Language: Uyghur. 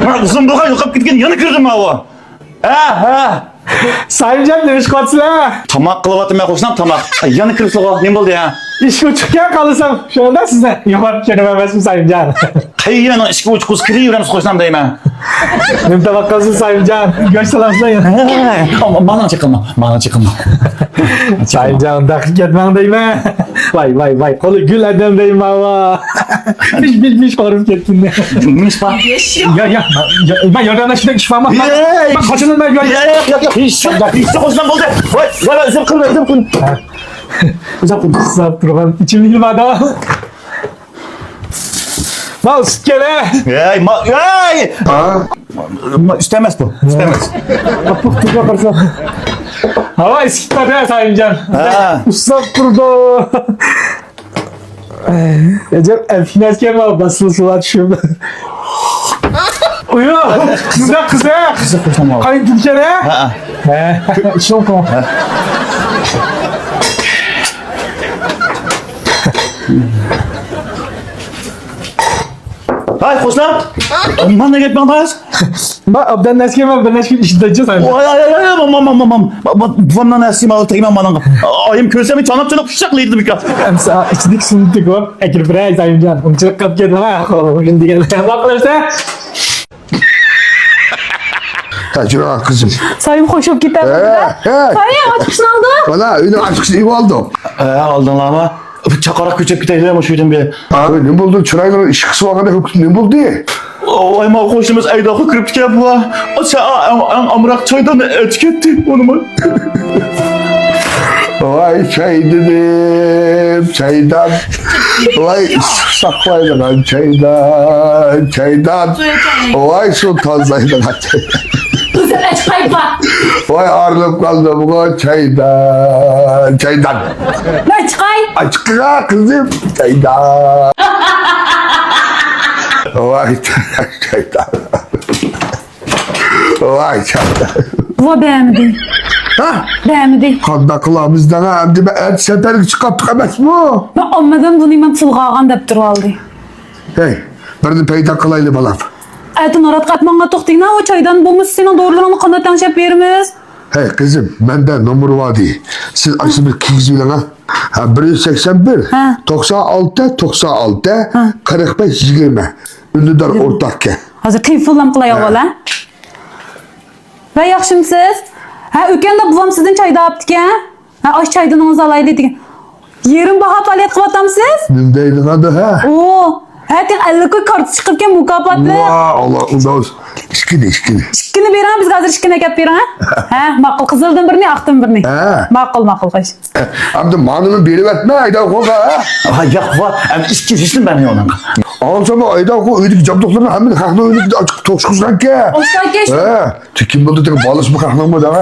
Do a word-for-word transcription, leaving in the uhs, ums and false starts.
مانا ئۇزۇن بولغان يوقاپ كەتكەن يەنە كىردىم ماۋۇ. ھە، ھە. سايىمجان، نېمە ئىش قىلىۋاتىسىلەر؟ تاماق قىلىۋاتىمەن قوشنام، تاماق. يەنە كىرىپسىلەرغۇ، نېمە بولدى يا؟ ئىشكە ئۇچۇقكەن قالسام، شۇندا سىزنى يوقاپ كېتىمەن ئەمەسمۇ سايىمجان؟ قەيەرنىڭ ئىشكە ئۇچقۇسى كىرىۋېرەمسىز قوشنام دەيمەن. نېمە تاماق قىلىسىز سايىمجان؟ گۆش سالامسىلەر يەنە. ھە، مانا چېقىلما، مانا چېقىلما. سايىمجان، ئۇنداق قىلىپ كەتمەڭ دەيمەن. ۋاي، ۋاي، ۋاي، قولى گۈل ئادەم دەيمەن ۋا. پىش، پىش، پىش قورۇپ كەتتىم. نېمە ئىش بار؟ يا، يا، يا، مەن ياردەملەشكۈدەك ئىش بارمۇ؟ ياق، ياق، ياق، ياق، ياق، ياق، قاچىلاڭ، مەن ياق، ياق، ياق، ياق، ياق، ھېچ، ھېچ، قوشنام بولدى. ۋاي، ۋاي، ۋاي، ئۆزۈم قىلىمەن، ئۆزۈم قىلىمەن. ھە. ئۆزۈم قىلىمەن. ساپ تۇرغان ئىچىملىكىم باردا. ماۋۇ سۈت كەلە. ھەي، ما، ھەي! ھا؟ ما، سۈت ئەمەس بۇ، سۈت ئەمەس. ئاپپاق تۇزغا قارىسا. ھاۋا ئىسسىپ باردا سايىمجان. ھە. ئۇسساپ تۇرىدۇ. ئەجەب ئەپكىنەسكەن ماۋۇ باسىلسىلا چۈشۈپ. ئۇيۇ، قىزىق، قىزىق. قىزىق، قىزىق. قايتىدىكەن ھە؟ ھە. ھە. شۇڭقۇ. ھاي قوشنا، مانا نېمە گەپ ماڭداش؟ ما ئابدان نەسكە مەن بىر نەچچە كۈن ئىشلىتەيچۇ سەن. ۋاي، ۋاي، ۋاي، ۋاي، مام، مام، مام، مام. بۇ، بۇ، بۇ نەسكە مال تەگمەن مانىڭغا. ئايىم كۆرسەم چاناپ چاناپ پىششاقلايدۇ بىكار. ئەمسە ئىچىدىكى سۇنى تۆكۈپ ئەكىرىپ بېرەي سايىمجان. ئۇنچىلىق قاپ كەتمە. خوش دېگەن. ما قىلىپسەن؟ ھە، جۇراغا قىزىم. سايىم خوش بولۇپ كېتەمدۇ؟ ھە، ھە. سايىم ئاچقۇچنى ئالدىڭ؟ مانا ئۆينىڭ ئاچقۇچىنى ئېلىپ ئالدىم. ھە، ئالدىڭلارمۇ؟ بۇ چاقىراق كۆچۈپ كېتەيلى مۇشۇ يەردىن بىر. ھە، نېمە بولدى؟ چىرايلىرىڭ ئىشقىسى بولغاندەك، نېمە بولدى؟ ۋاي، ماۋۇ قوشنىمىز ئەيداقۇ كىرىپتىكەن بۇ. ئەڭ، ئەڭ ئامراق چايداننى ئېچىپ كەتتى ئۇنىمۇ. ۋاي چايدىنىم، چايدان. ۋاي ئىسسىق ساقلايدىغان چايدان، چايدان. ۋاي سۇ تازىلايدىغان چايدان. ئۆزۈم ئەچقايما. ۋاي ئارىلىپ قالدىمغۇ چايدان، چايدان. ئەچقاي. ئاچقىغا قىزىم چايدان. ۋاي چايدان. ۋاي چاقا. ۋا بەرمىدى. ھە؟ بەرمىدى. قانداق قىلامىز دەڭە، ئەمدى مەن ئەتە سەپەرگە چىقاتتۇق ئەمەسمۇ؟ مەن ئالمىدىم بۇنى، مەن پۇلغا ئالغان دەپ تۇرۇۋالدى. ھەي، بىرنى پەيدا قىلايلى بالام. ئەتە نارات قاتماڭغا توختىڭا، ئۇ چايدان بولمىسا سېنىڭ دورىلىرىڭنى قانداق تەڭشەپ بېرىمىز؟ ھەي قىزىم، مەندە نومۇر بار دېدى. سىز ئاشۇنى بىر كىيگۈزۈۋېلىڭ ھە. ھە، بىر يۈز سەكسەن بىر، ھە. توقسان ئالتە، توقسان ئالتە، ھە. قىرىق بەش، يىگىرمە. ئۈندىدار ئورتاقكەن. ھازىر تېلېفونلام قىلاي ھە. ئاۋۋال ھە. ۋە ياخشىمسىز؟ ھە، ئۆكەندە بوۋام سىزدىن چايدا ئاپتىكەن. ھە، ئاش چايدىنىڭىز ئالايلى دېگەن. يېرىم باھا پائالىيەت قىلىۋاتامسىز؟ نېمە دەيدىغاندۇ ھە؟ ئۇ، ھە، تېخى ئەللىك كوي كارتا چىقىپكەن مۇكاپاتلىق. ۋا، ئاللا، ئۇنداق بولسا ئىككىنى، ئىككىنى. ئىككىنى بېرىڭ، بىزگە ھازىر ئىككىنى ئەكەپ بېرىڭ ھە. ھە، ماقۇل، قىزىلدىن بىرنى، ئاقتىن بىرنى. ھە. ماقۇل، ماقۇل، خوش. ئەمدى مانىمۇ بېرىۋەتمە ئەيداقۇغا ھە. ھە، ياق، ۋا، ئەمدى ئىككى يۈزنى بەرمەي ئۇنىڭغا. ئالسام ئەيداقۇ ئۆيدىكى جابدۇقلىرىنى ھەممىنى خەقنىڭ ئۆيىنىڭ ئىچىدە ئاچىق توشقۇزغانكەن. ئوخشايكەن شۇ. ھە. تېخى كىم بولدى تېخى بالىسىمۇ خەقنىڭمۇ دەڭە.